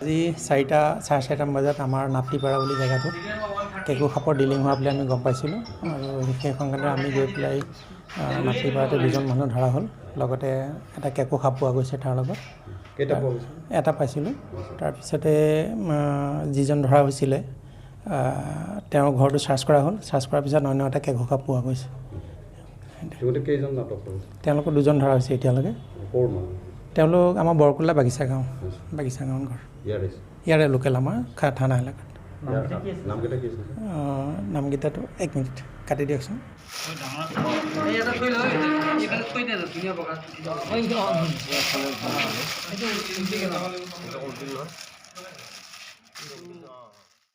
আজি 4টা, 4:30মান বজাত আমাৰ নাপ্তিপাৰা বুলি জেগাটোত কেকো সাপৰ ডিলিং হোৱা বুলি আমি গম পাইছিলোঁ আৰু সেই সংক্ৰান্তে আমি গৈ পেলাই নাপ্তিপাৰাতে দুজন মানুহ ধৰা হ'ল। লগতে এটা কেকো সাপ পোৱা গৈছে তাৰ লগত। কেইটা পোৱা গৈছে? এটা পাইছিলোঁ। তাৰপিছতে যিজন ধৰা হৈছিলে, তেওঁৰ ঘৰটো চাৰ্চ কৰা হ'ল। চাৰ্চ কৰাৰ পিছত অন্য এটা কেকো সাপ পোৱা গৈছে। সিহঁতে কেইজন আটক কৰিছে? তেওঁলোকৰ দুজন ধৰা হৈছে এতিয়ালৈকে। ক'ৰ মানুহ? তেওঁলোক আমাৰ বৰকুলা বাগিচা গাঁও, বাগিচা গাঁৱত ঘৰ। ইয়াৰে? ইয়াৰে লোকেল, আমাৰ থানা এলেকাত। নামকেইটা কি আছিলে? নামকেইটাটো, এক মিনিট, কাটি দিয়কচোন। এই এটা থৈ লয়, এইফালে থৈ দে, ধুনীয়া বগা সেইটো।